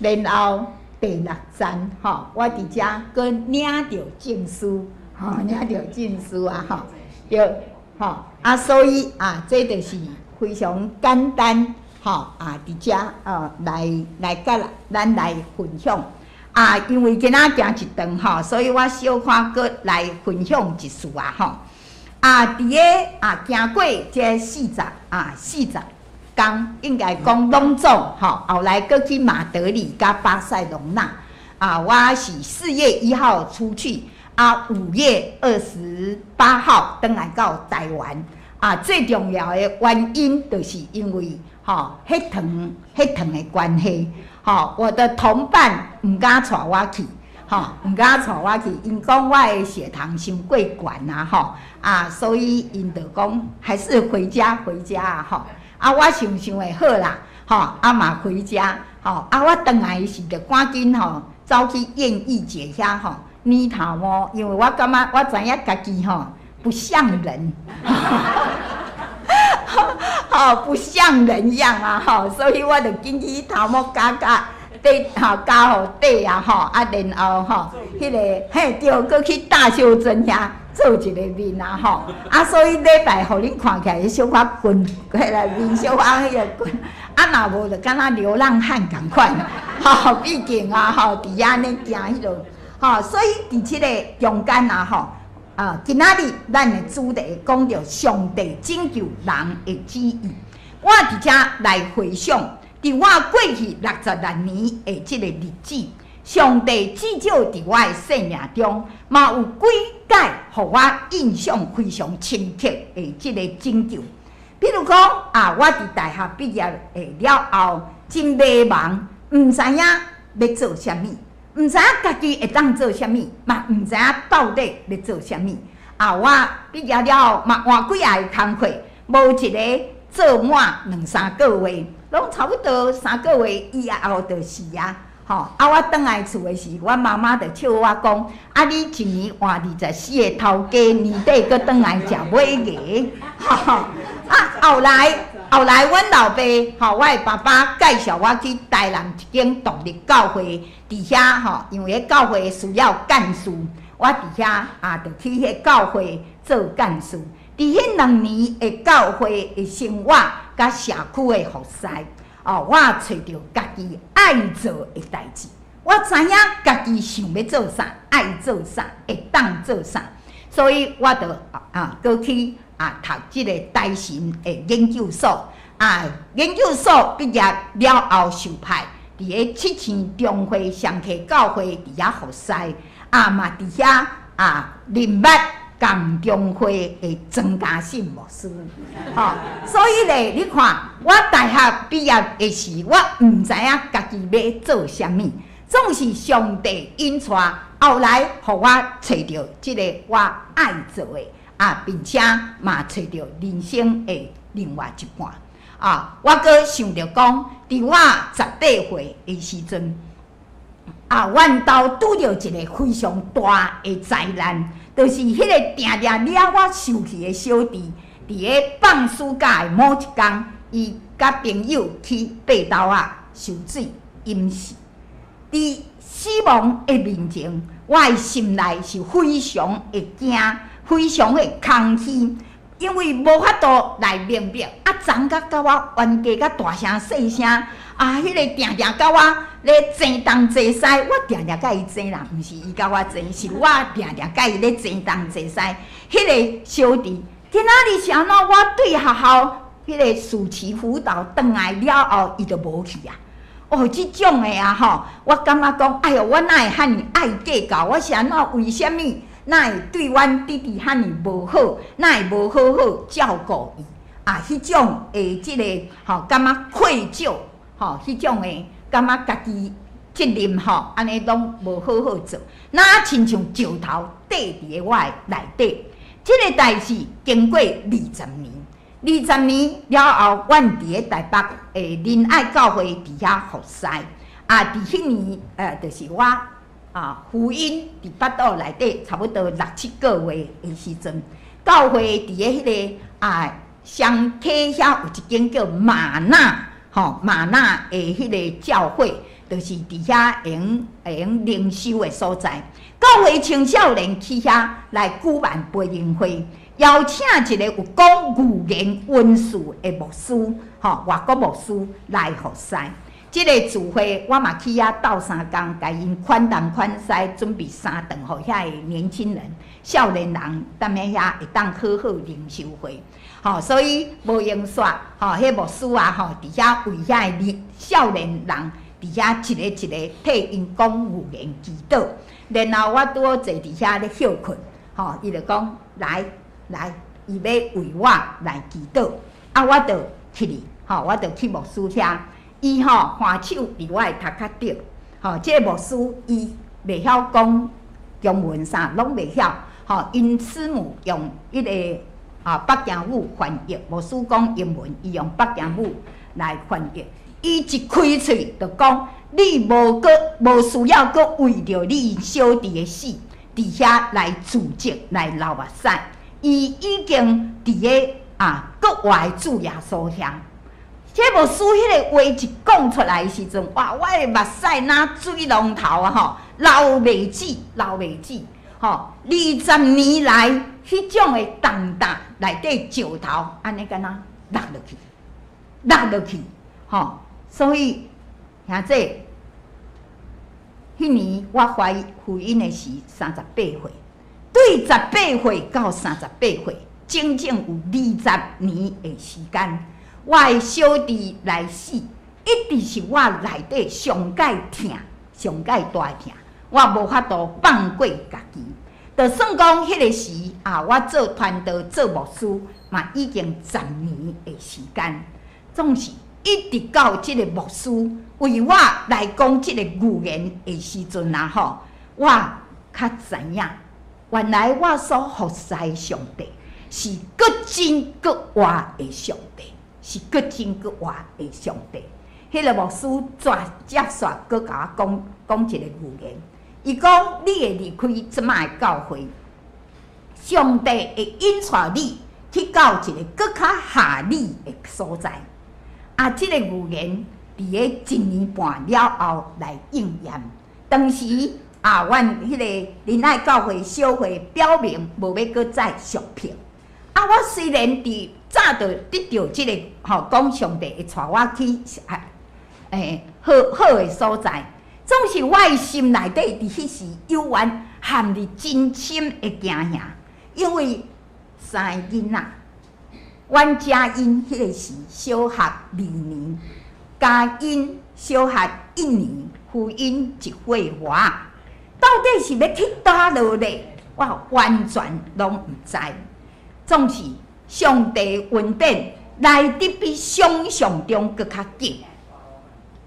然後第六站吼，我佇遮閣領著證書，吼領著證書啊，吼，對，吼啊，所以啊，這就是非常簡單，吼啊，佇遮啊來來佮咱來分享。啊，因為今仔行一段吼，所以我小可閣來分享一次啊吼。啊，啊，佇个啊，行過這40天，應該講攏總吼，後來閣去馬德里佮巴塞隆納。啊，我是4月1號出去，啊，5月28號轉來到台灣。啊，最重要的原因就是因為吼，血糖血糖的關係，吼，我的同伴毋敢帶我去，吼，毋敢帶我去，𪜶講我的血糖傷過懸啊，吼，啊，所以𪜶就講還是回家回家啊，吼，啊，我想想會好啦，吼，啊嘛回家，吼，啊，我轉來時就趕緊吼，走去燕玉姐遐吼，染頭毛，因為我感覺我知影家己吼不像人，吼不像人樣啊，吼，所以我就緊去頭毛絞絞短，吼絞予短啊，吼，啊，然後吼，彼个嘿對，閣去大秀珍遐做一个面啊，吼，啊，所以禮拜予恁看起來小可棍，彼个面小可彼个棍，啊，若無就敢若流浪漢仝款，吼，畢竟啊，吼，佇遐呢行彼落，吼，所以佇這個中間啊，吼，啊，今仔日咱的主題講著上帝拯救人的旨意，我佇遮來回想，佇我過去66年的這個日子，上帝至少佇我的生命中，嘛有幾擺予我印象非常深刻的這個拯救。比如講啊，我佇大學畢業的了後，真迷茫，毋知影欲做啥物，毋知影家己會當做啥物，嘛毋知影到底欲做啥物。啊，我畢業了後嘛換幾下工課，無一个做滿兩三個月，攏差不多三個月以後就死啊。吼！啊，我轉來厝的時，阮媽媽就笑我講：啊，你一年換24個頭家，年底閣轉來食尾牙。吼！啊，後來後來，阮老爸吼，我的爸爸介紹我去台南一間獨立教會，佇遐吼，因為彼教會需要幹事，我佇遐啊，就去彼教會做幹事。佇彼2年的教會的生活佮社區的服侍。哦，我揣著家己愛做的代誌，我知影家己想欲做啥，愛做啥，會當做啥，所以我就啊，閣去啊讀這个台神的研究所。啊，研究所畢業了後受派，佇个七星中會雙溪教會佇遐服侍，啊嘛佇遐啊認捌共中會的莊家信牧師，吼，所以咧，你看我大學畢業的時，我毋知影家己欲做啥物，總是上帝引帶，後來予我揣著這个我愛做的，啊，並且嘛揣著人生的另外一半。啊，我閣想著講，佇我18歲的時陣，啊，阮兜拄著一个非常大的災難。就是彼个定定掠我受氣的小弟，佇咧放暑假的某一工，伊佮朋友去爬豆仔泅水淹死。佇死亡的面前，我的心內是非常的驚，非常的空虛，因為無法度來明白。啊，昨昏佮我冤家佮大聲細聲，啊，彼个定定佮我咧爭東爭西，我定定佮伊爭啦，毋是伊佮我爭，是我定定佮伊咧爭東爭西。彼个小弟，今仔日是按怎？我對學校彼个暑期輔導轉來了後，伊就無去啊。哦，這種的啊吼，我感覺講，哎喲，我哪會遐爾愛計較？我是按怎？為啥物？哪會對阮弟弟遐爾無好？哪會無好好照顧伊？啊，彼種的這个吼，感覺愧疚，吼，彼種的感覺家己責任吼，按呢攏無好好做，若親像石頭綴佇个我的內底。這个代誌經過二十年，二十年了後，阮佇咧台北的仁愛教會佇遐服侍。啊，佇彼年，就是我啊福音佇腹肚內底差不多六七個月的時陣，教會佇咧彼个啊雙溪遐有一間叫瑪納吼瑪納的彼个教會，就是佇遐會用靈修的所在。教會青少年去遐來舉辦培靈會，邀請一个有講語言恩賜的牧師，吼外國牧師來服侍。這个聚會我嘛去遐鬥相共，共𪜶款東款西，準備三頓予遐个年輕人。少年人踮咧遐會當好好靈修會，吼，所以無閒煞，吼，彼牧師啊，吼，佇遐為遐个少年人佇遐一个一个替𪜶講預言祈禱，然後我拄好坐佇遐咧歇睏，吼，伊就講來來，伊欲為我來祈禱，啊，我就去哩，吼，我就去牧師遐，伊吼橫手佇我的頭殼頂，吼，這個牧師伊袂曉講中文啥，攏袂曉。吼，𪜶師母用彼个啊北京語翻譯，牧師講英文，伊用北京語來翻譯。伊一開喙就講：你無閣無需要閣為著你小弟的死，佇遐來自責來流目屎。伊已經佇个啊閣活的主耶穌遐。這牧師彼個話一講出來的時陣，哇！我的目屎若水龍頭啊吼，流袂止，流袂止。吼，20年來，彼種的重擔內底石頭，按呢敢若落落去，落落去，吼。所以兄弟，彼年我懷福音的時38歲，對18歲到38歲，整整有20年的時間，我的小弟來死，一直是我內底上蓋疼、上蓋大疼。我無法度放過家己，就算講彼个時啊，我做傳道、做牧師嘛，已經10年的時間，總是一直到這个牧師為我來講這个預言的時陣啊吼，我較知影，原來我所服侍的上帝是閣真閣活的上帝，是閣真閣活的上帝。彼个牧師煞接煞閣共我講講一个預言。伊講：你會離開這擺的教會，上帝會引帶你去到一个閣較合你的所在。啊，這个預言佇咧一年半了後來應驗。當時啊，阮彼个仁愛教會小會表明無欲閣再續聘。啊，我雖然佇早就得著這个吼，講上帝會帶我去好好的所在。總是我的心內底佇彼時猶原陷入真深的驚嚇，因為三个囡仔，阮佳音彼个時小學二年，佳音小學一年，福音1歲外，到底是欲去佗落咧？我完全攏毋知。總是上帝恩典來得比想像中閣較緊，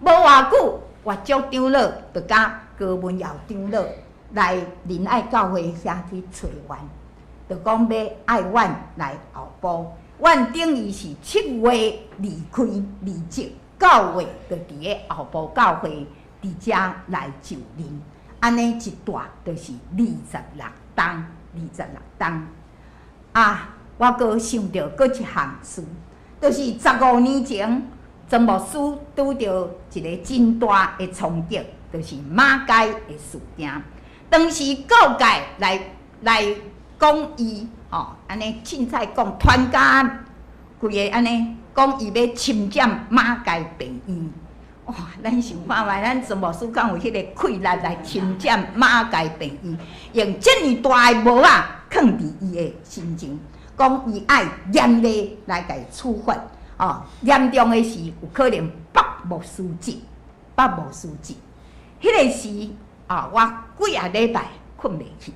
無偌久。我祝長老就佮高文耀長老來仁愛教會遐去揣阮，就講欲愛阮來候補。阮等於是7月離開離職，9月就佇咧後埔教會佇遮來就任。按呢一蹛就是26冬，26冬。啊，我閣想著閣一項事，就是15年前。曾牧師拄著一个真大的衝擊，就是馬偕的事件。當時各界來來講伊，吼，按呢凊彩講，傳甲規个按呢講伊欲侵佔馬偕病院。哇！咱想看覓，咱曾牧師敢有彼个氣力來侵佔馬偕病院？用遮爾大的帽仔囥佇伊的身前，講伊愛嚴厲來共處罰。哦，嚴重的是有可能北牧師職，北牧師職。彼个時啊，我幾仔禮拜睏袂去，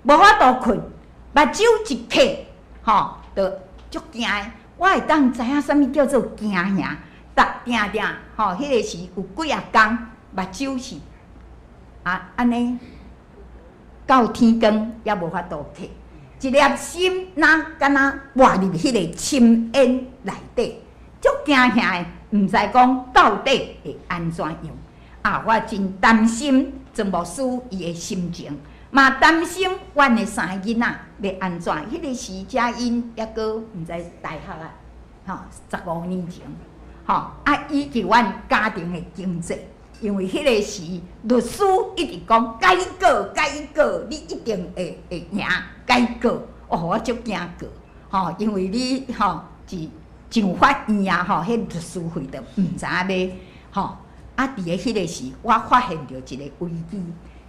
無法度睏，目睭一瞌，吼，就足驚的。我會當知影啥物叫做驚嚇，逐定定吼，彼个時有幾仔工目睭是啊按呢，到天光猶無法度瞌。一粒心若敢若活入彼个深淵內底，足驚嚇的，毋知講到底會按怎樣。啊，我真擔心曾牧師伊的心情，嘛擔心阮的三个囡仔欲按怎。彼个時，佳音猶閣毋知大學啊，吼，15年前，吼啊，以及阮家庭的經濟，因為彼个時律師一直講共伊告，共伊告，你一定會會贏，共伊告。哦，我足驚告，吼，因為你吼是上法院啊，吼，彼律師費就毋知影欲，吼。啊，佇咧彼个時，我發現著一个危機，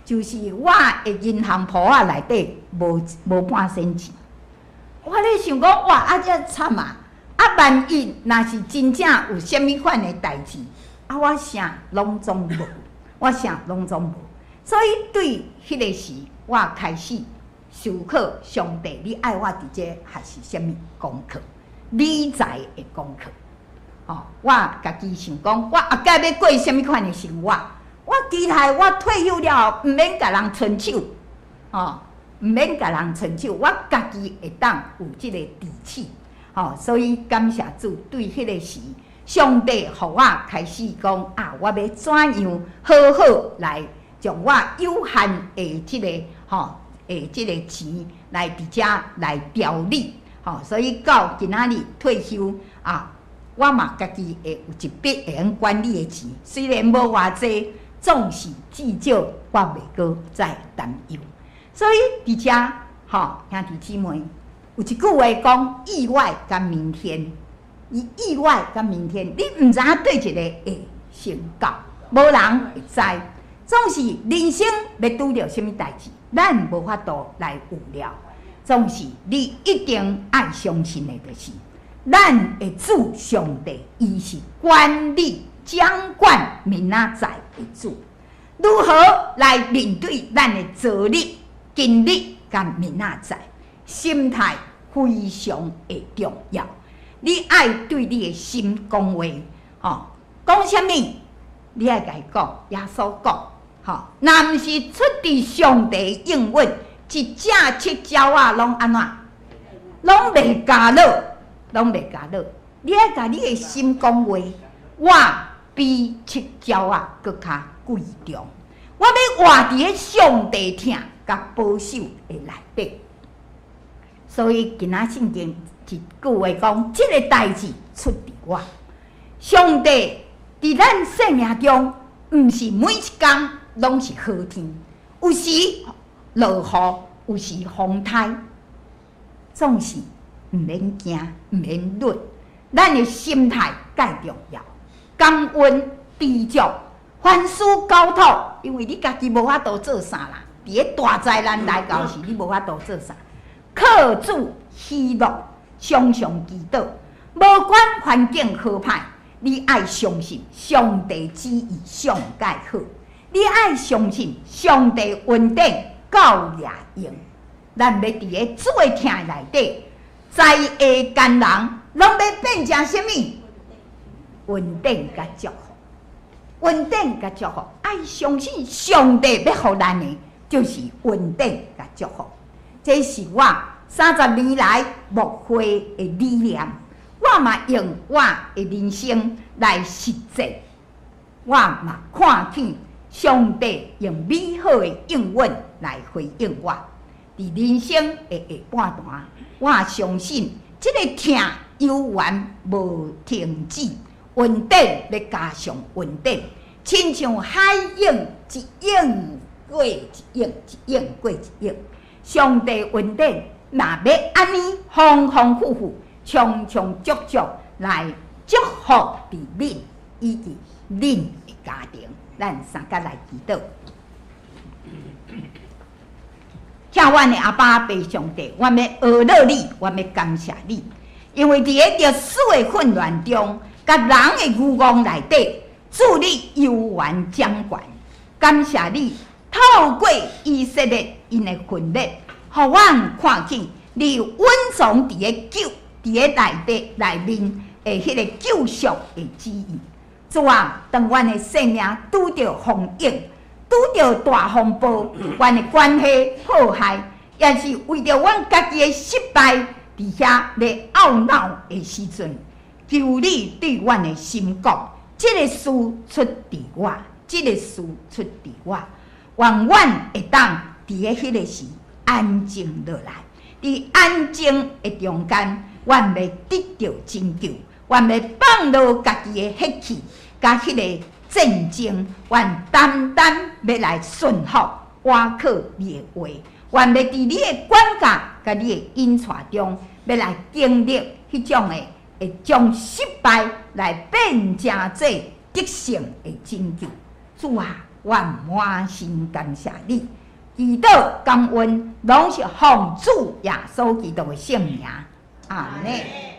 就是我的銀行簿仔內底無半仙錢。我咧想講，哇！啊，這慘啊！啊，萬一若是真正有啥物款的代誌，啊，我啥攏總無，我啥攏總無。所以對彼个時，我開始思考上帝，你愛我佇這學習啥物功課？理財的功課。吼，我家己想講，我後蓋欲過啥物款的生活？我期待我退休了後，毋免共人伸手，吼，毋免共人伸手，我家己會當有這個底氣。吼，所以感謝主，對彼个時，上帝予我開始講啊，我欲怎樣好好來將我有限的這個吼的這個錢來佇遮來調理。吼，所以到今仔日退休啊，我嘛家己會有一筆會用管理的錢，雖然無偌濟，總是至少我袂閣再擔憂。所以佇遮吼，兄弟姊妹，有一句話講：意外佮明天，伊意外佮明天，你毋知影佗一个會先到，無人會知。總是人生欲拄著啥物代誌，咱無法度來預料。總是你一定愛相信的，就是咱的主上帝，伊是管理掌管明仔載的主，如何來面對咱的昨日、今日佮明仔載？心態非常的重要。你愛對你的心講話，吼，講啥物？你愛共伊講，耶穌講，吼，若毋是出佇上帝應允，一隻七鳥仔攏按怎？攏袂咬落，攏袂咬落。你愛共你的心講話，我比七鳥仔閣較貴重。我欲活佇咧上帝疼佮保守的內底。所以今仔聖經一句話講，這个代誌出佇我。上帝佇咱生命中，毋是每一工攏是好天，有時落雨，有時風颱，總是毋免驚，毋免慄。咱的心態蓋重要，感恩知足，凡事交託，因為你家己無法度做啥啦。佇咧大災難來到時，你無法度做啥。靠主喜樂，常常祈禱，無管環境好歹，你愛相信上帝旨意上蓋好。你愛相信上帝恩典夠掠用。咱欲佇咧主的疼內底，災禍艱難，攏欲變成啥物？恩典佮祝福，恩典佮祝福。愛相信上帝欲予咱的，就是恩典佮祝福。這是我30年來牧會的理念，我嘛用我的人生來實踐，我嘛看見上帝用美好的應允來回應我。佇人生的下半段，我相信這个疼猶原無停止，恩典欲加上恩典，親像海湧一湧過一湧，一湧過一湧。上帝恩典若欲按呢豐豐富富、充充足足來祝福佇恁以及恁的家庭，咱三佮來祈禱。疼阮的阿爸父上帝，阮欲阿樂你，阮欲感謝你，因為佇个歷史的混亂中，佮人的愚妄內底，主你猶原掌權。感謝你透過以色列𪜶的分裂，予阮看見你隱藏佇个救，佇个內底內面的彼个救贖的旨意。主啊，當阮的生命拄著風湧，拄著大風暴，阮的關係破壞，抑是為著阮家己的失敗，佇遐咧懊惱的時陣，求你對阮的心講：這个事出佇我，這个事出佇我，願阮會當佇咧彼个時安靜落來，佇安靜的中間，阮欲得著拯救，阮欲放落家己的血氣，佮彼个戰爭，阮單單欲來順服，倚靠你的話，阮欲佇你的管教佮你的引帶中，欲來經歷彼種的會將失敗來變成做得勝的拯救。主啊，我滿心感謝你，祈禱感恩，攏是奉主耶穌基督的聖名，阿們。